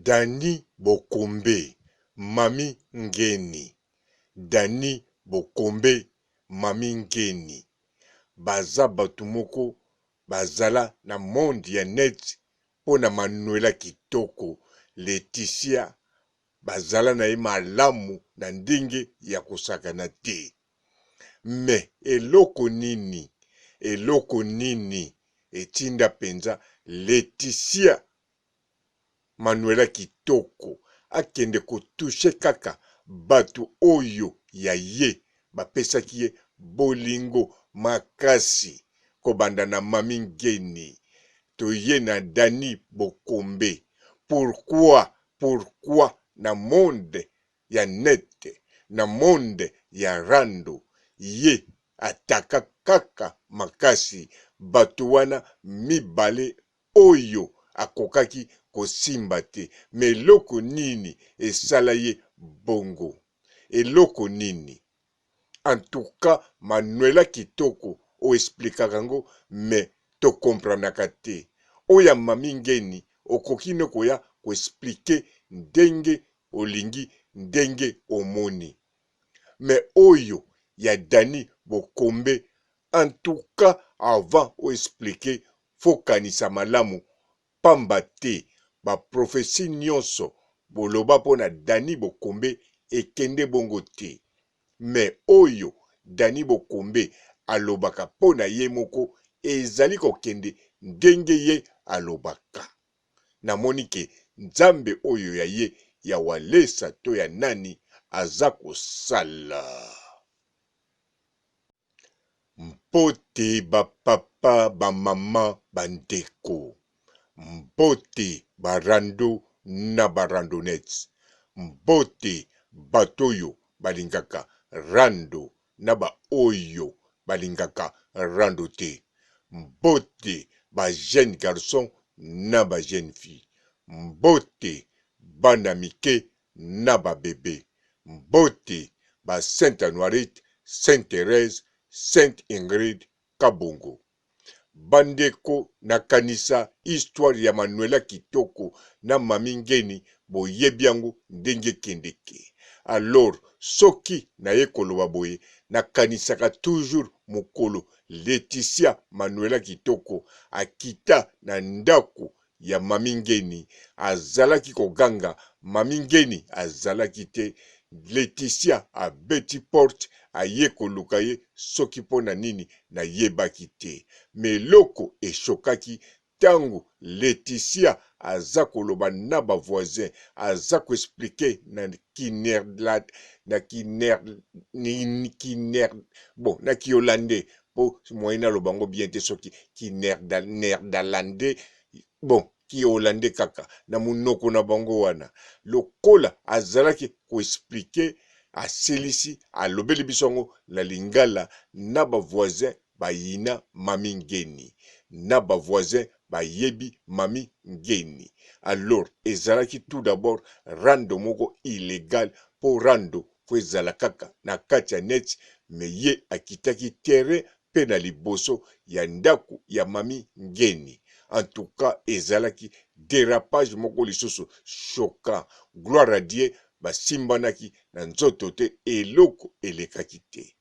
Danny Bokombe Mami Ngeni Danny Bokombe Mami Ngeni baza batu moko bazala na monde ya net pona Manuela kitoko Laetitia bazala na ye malamu na ndenge ya kosakana te mais eloko nini eloko nini etinda penza Laetitia Manuela kitoko akende ko toucher kaka batu oyo ya ye bapesaki ye bolingo makasi kobanda na Mamy Ngeni toye na Danny Bokombe pourquoi pourquoi na monde ya net na monde ya rando ye ataka kaka makasi batu wana mibale oyo akokaki kosimba te mais eloko nini esala ye bongo eloko nini en tout cas Manuela kitoko o explikaka ngo mais to comprenaka te oyo ya Mamie Ngeni okoki nde koya ko expliquer ndenge olingi ndenge omoni mais oyo ya Danny Bokombe en tout cas avant o expliquer faut kanisa malamu pamba te ba prophetie nionso boloba pona Danny Bokombe ekende bongo te mais oyo Danny Bokombe alobaka pona ye moko ezali kokende ndenge ye alobaka. Namoni ke Nzambe oyo ya ye ya Walesa to ya nani aza kosala. Mbote ba papa, ba maman, ba ndeko. Mbote ba rando na ba randonnettes. Mbote bato oyo balingaka rando na ba oyo balingaka rando te. Mbote ba jeunes garçons na ba jeunes filles. Mbote bana mike na ba bebe. Mbote ba Saint Anuarite, Saint Therèse, Sainte Ingrid Kabongo. Ba ndeko na kanisa histoire ya Manuela Kitoko na Mamy Ngeni boyebi yango ndenge ekendeke. Alors soki naye koloba boye na kanisaka toujours mokolo Laetitia Manuela Kitoko akita na ndaku ya Mamy Ngeni azalaki koganga Mamy Ngeni azalaki te Laetitia abeti porte aye koluka ye soki po na nini nayebaki te mais eloko e chokaki tangu Laetitia aza koloba na ba voisins aza ko expliquer na ki na ki bon na ki hollandais po moyen naloba yango bien te soki ki nerdalandais bon ki hollandais kaka na munoko na bango wana lokola azalaki ko expliquer asilisi alobeli biso yango na lingala na ba voisins bayina mami ngeni na ba voisins bayebi mami ngeni alors ezalaki tout d'abord rando moko illegal po rando faut ezala kaka na kati ya net mais ye akitaki terrain pe na liboso ya ndaku ya mami ngeni en tout cas ezalaki derapage moko lisusu choquant gloire à Dieu basimbanaki na nzoto te eloko elekaki te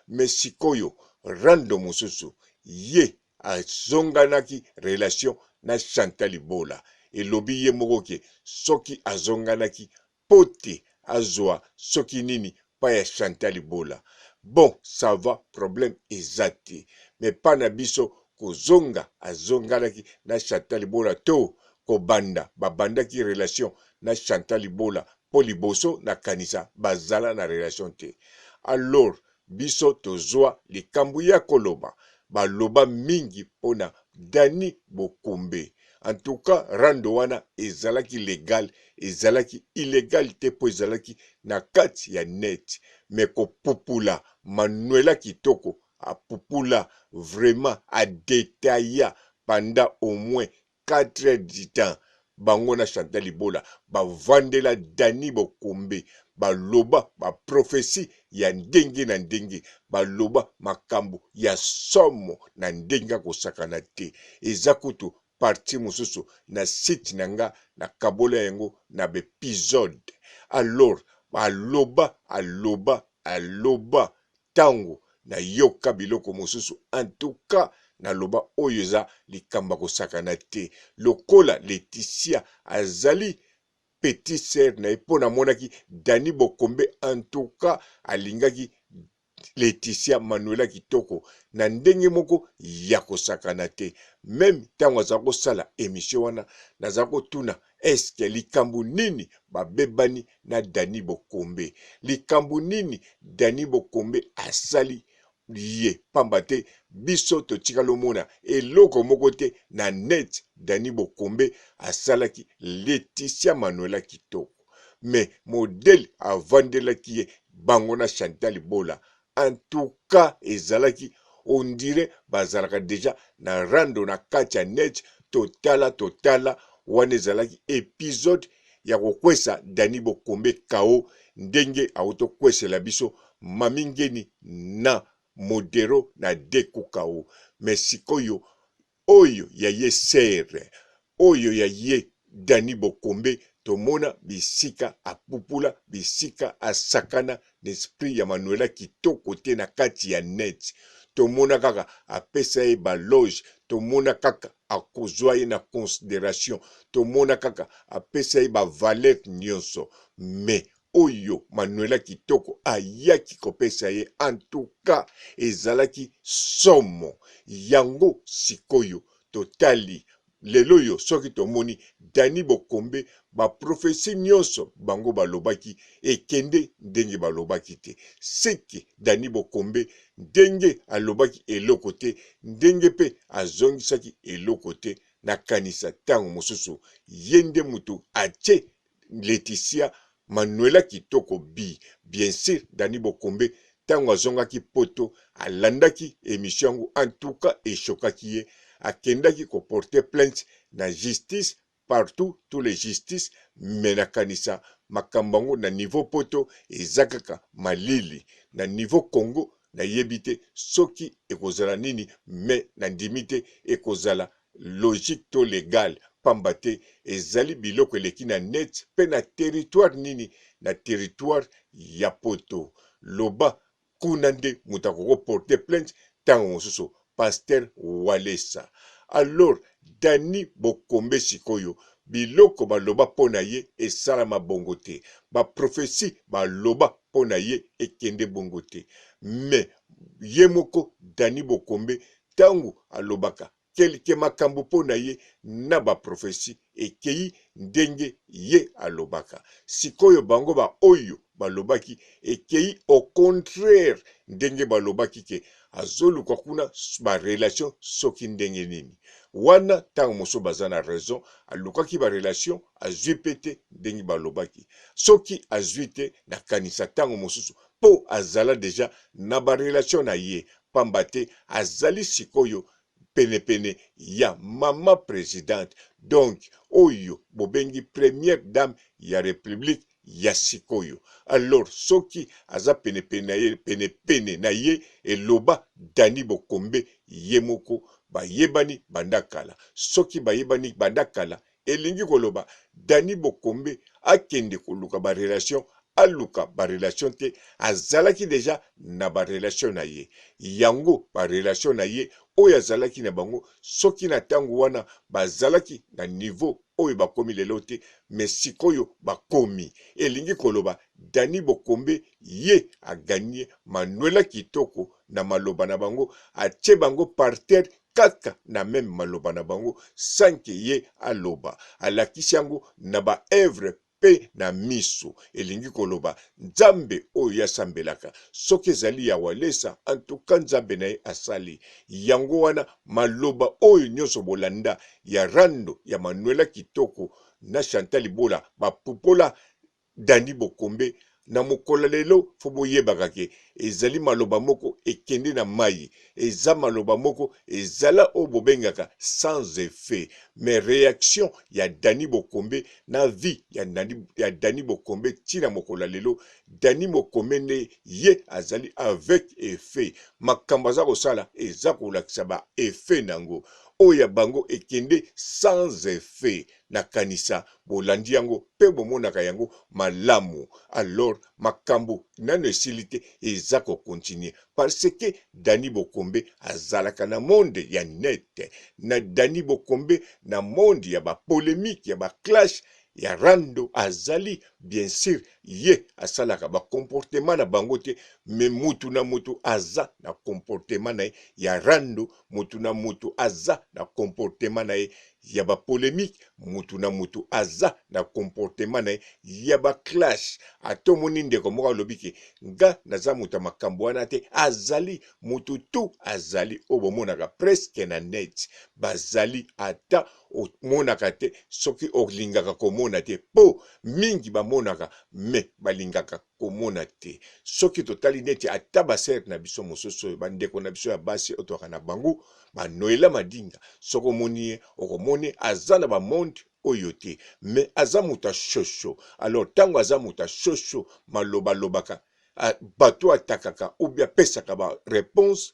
mais sikoyo rando mosusu ye azonganaki relation na Chantal Bola elobi ye moko ke soki azonganaki po te azua soki nini pa ya Chantal Bola bon ça va problème eza te mais pa na biso kozonga azonganaki na Chantal Bola to kobanda babandaki relation na Chantal Bola po liboso na kanisa bazala na relation te alors Biso tozua likambu ya koloba baloba mingi pona Danny bokombe en tout cas rando wana ezalaki legal ezalaki illegal te po ezalaki na kati ya net mais kopupula Manuela kitoko apupula vraiment a detailla pendant au moins 4 heures du temps bango na Chantal Libola bavandela Danny Bokombe baloba ba prophetie ya ndenge na ndenge baloba makambo ya somo na ndenge ya kosakana te eza kutu partie mosusu na site na nga nakabola yango na ba episode. Alors aloba aloba aloba tango nayoka biloko mosusu en tout cas naloba oyo eza likambo ya kosakana te lokola Laetitia azali petit sœur na ye mpo namonaki Dani Bokombe en tout cas alingaki Laetitia Manuela kitoko na ndenge moko ya kosakana te meme ntango aza kosala emission wana naza kotuna eske likambo nini babebani na Dani Bokombe likambo nini Dani Bokombe asali ye pamba te biso totikali omona eloko moko te na net Dani Bokombe asalaki Laetitia Manuela kitoko mais modèle avandelaki ye bango na Chantal Bola en tout cas ezalaki on dirait bazalaka dejà na rando na kati ya net totala totala wana ezalaki episode ya kokwesa Dani Bokombe KO ndenge auto kwesela biso Mami Ngeni na Modero na Deku KO mais sikoyo Oyo ya ye serre oyo ya ye Danny Bokombe tomona bisika apupula bisika asakana na esprit ya Manuela kitoko te na kati ya net tomona kaka apesa ye ba loge tomona kaka akozwa ye na consideration tomona kaka apesa ye ba valeur nionso mais oyo Manuela kitoko ayaki kopesa ye en tout cas ezalaki somo yango sikoyo totali lelo oyo soki tomoni Dany Bokombe ba prophetie nionso bango balobaki ekende ndenge balobaki te seke Dany Bokombe ndenge alobaki eloko te ndenge pe azongisaki eloko te nakanisa tango mosusu ye nde mutu atie Laetitia Manuela kitoko bi bien sur Dany Bokombe tango azongaki poto alandaki emission yango en tout cas e chokaki ye akendaki ko porter plainte na justice partout tous les justice mais nakanisa makambo yango na niveau poto eza kaka malili na niveau Congo nayebi te soki ekozala nini mais nandimi te ekozala logique to legal pamba te ezali biloko eleki na net pe na territoire nini na territoire ya poto loba kuna nde moto akoko porter plainte tango mosusu pasteur walesa alors Danny bokombe sikoyo biloko baloba po na ye esalama bongo te ba prophetie baloba po na ye ekende bongo te mais ye moko Danny bokombe Tangu alobaka quelque makambu po na ye na ba prophetie ekeyi ndenge ye alobaka. Sikoyo bango ba oyo balobaki ekeyi au contraire ndenge balobaki ke azoluka kuna ba relation soki ndenge nini. Wana tango mosusu baza na raison alukaki ba relation azui pe te ndenge balobaki. Soki azui te nakanisa tango mosusu po azala dejà na ba relation na ye pamba te azali sikoyo penepene ya mama presidente donc oyo bobengi première dame ya republique ya sikoyo alors soki aza penepene na ye penepene na ye eloba Dany Bokombe ye moko bayebani banda kala soki bayebani banda kala Elingi koloba Danny Bokombe akende koluka ba relation aluka ba relation te azalaki dejà na ba relation na ye yango ba relation na ye oyo azalaki na bango soki na tango wana bazalaki na niveau oyo bakomi lelo te mais sikoyo bakomi elingi koloba Danny Bokombe ye a gagne Manuela Kitoko na maloba na bango atie bango par terre kaka na meme maloba na bango sans que ye aloba. Alakisi yango na ba oeuvres pe na miso. Elingi koloba Nzambe oyo ye asambelaka soki ezali ya Walesa en tout cas Nzambe na ye asali. Yango wana maloba oyo nionso bolanda ya rando ya Manuela Kitoko na Chantal Bola ba pupola Danny Bokombe na mokolo ya lelo fo boyebaka ke ezali maloba moko ekende na mayi eza maloba moko ezala oyo bobengaka sans effet mais reaction ya Danny Bokombe na vie ya, ya Danny Bokombe ti na mokolo ya lelo Danny Bokombe nde ye azali avec effet makambo aza kosala eza kolakisa ba effet nango. Oyo ya bango ekende sans effet. Nakanisa bolandi yango pe bomonaka yango malamu. Alors makambo nanu esili te eza ko continuer parce que Danny Bokombe azalaka na monde ya net. Na Danny Bokombe na monde ya ba polemique ya ba clash ya rando azali bien sur ye asalaka ba comportement na bango te mais mutu na mutu aza na comportement na ye ya rando mutu na mutu aza na comportement na ye ya ba polemique mutu na mutu aza na comportement na ye ya ba clash ata omoni ndeko moko alobi ke nga naza mutu ya makambo wana te azali mutu tu azali oyo bomonaka presque na net bazali ata omonaka te soki olingaka komona te po mingi bamonaka mais balingaka komona te soki totali neti ata ba sœur na biso mosusu oyo bandeko na biso ya basi oyo tozalaka na bango ba Noela Madinga soki omoni ye okomoni aza na ba monde oyo te mais aza moto ya shosho alors ntango aza moto ya shosho maloba alobaka bato atakaka ou bien apesaka ba réponse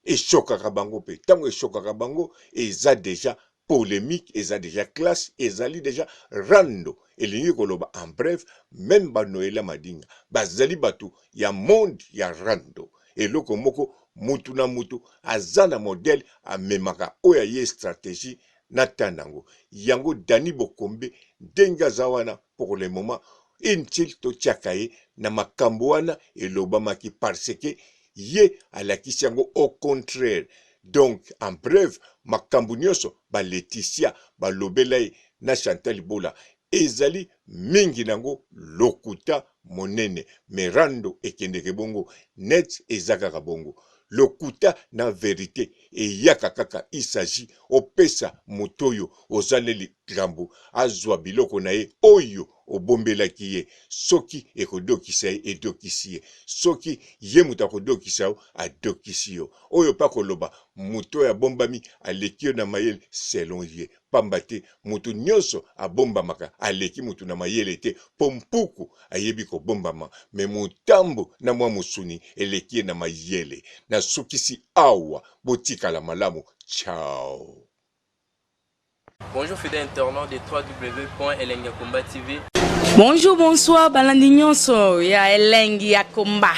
eshokaka bango mpe ntango eshokaka bango eza deja polemique eza deja classe ezali deja rando elingi koloba en bref meme ba Noela Madinga bazali bato ya monde ya rando eloko moko mutu na mutu aza na modèle amemaka oyo aye stratégie na temps nango yango Dani Bokombe ndenge aza wana pour le moment inutile totiaka ye na makambo wana elobamaki parce que ye alakisi yango au contraire donc en bref makambo nyonso ba Laetitia balobela ye na Chantal Bola ezali mingi nango lokuta monene mais rando ekendeke bongo net eza kaka bongo lokuta na verite eyaka kaka il s'agit opesa moto oyo oza ne likambo azwa biloko na ye oyo obombelaki ye soki ekodokisa ye edokisi ye soki ye moto akodokisa yo adokisi yo oyo mpe akoloba moto oyo abombami aleki yo na mayele selon ye pamba te moto nyonso abombamaka aleki moto na mayele te mpo mpuku ayebi kobombama me motambo na mwa mosuni eleki ye na mayele nasukisi awa botikala malamu ciao. Bonjour fidèles internautes de www.elengiyakomba TV. Bonjour, bonsoir, balandi nyonso ya elengi ya komba.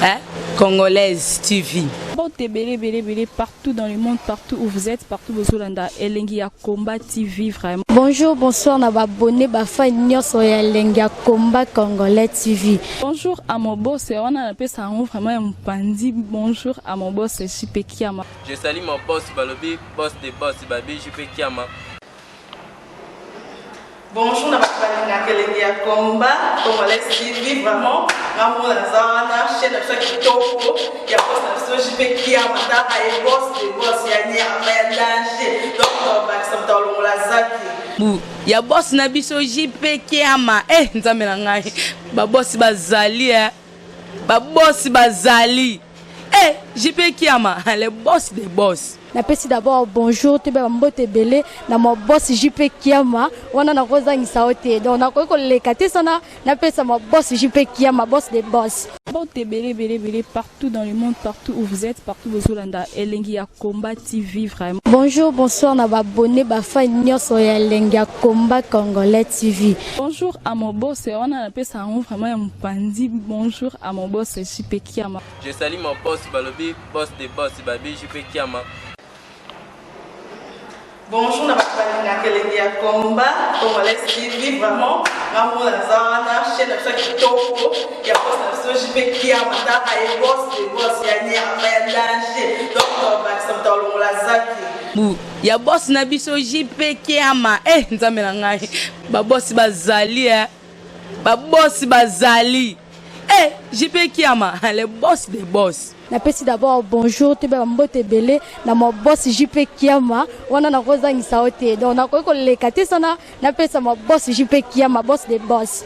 Hein? Congolaise TV. Mbote ebele ebele ebele partout dans le monde, partout où vous êtes, partout bozolanda elengi ya Combat TV vraiment. Bonjour, bonsoir na ba abonné ba fan nyonso ya elengi ya Combat Congolais TV. Bonjour à mon boss, wana napesa yango vraiment ya mopanzi. Bonjour à mon boss JP Kiama. Je salue mon boss balobi boss de boss babi JP Kiama. Bonjour na bato balingaka elengi ya combat congolais TV vraiment nga moko naza wana chaîne na biso ya kitoko ya boss na biso JP Kiama taka ye boss de boss ya nyama ya danger donc tobakisa moto alongola zaki Bu ya boss na biso JP Kiama eh nzambe na ngai ba boss bazali eh ba boss bazali eh JP Kiama le boss des boss. Napesi d'abord bonjour toyeba ba mbote ebele na ma boss JP Kiama wana nakozangisa yo te donc nakoki koleka te sana napesa ma boss JP Kiama boss des boss. Mbote ebele ebele ebele partout dans le monde partout où vous êtes partout bozolanda elengi ya Combat TV vraiment. Bonjour bonsoir na ba abonné ba fan nyonso ya elengi ya Combat Congolais TV. Bonjour à mon boss wana napesa yango vraiment ya mopanzi. Bonjour à mon boss JP Kiama. Je salue mon boss balobi boss de boss babi JP Kiama. Bonjour na bato balingaka elengi ya combat congolais TV vraiment nga moko naza wana chaîne na biso ya kitoko ya boss na biso JP Kiama taka ye boss de boss ya nyama ya danger donc tobakisa moto alongola zaki Bu ya boss na biso JP Kiama eh nzambe na ngai ba boss bazali eh ba boss bazali eh JP Kiama le boss des boss. Napesi d'abord bonjour toyeba ba mbote ebele na ma boss JP Kiama wana nakozangisa yo te donc nakoki koleka te sana napesa ma boss JP Kiama boss des boss.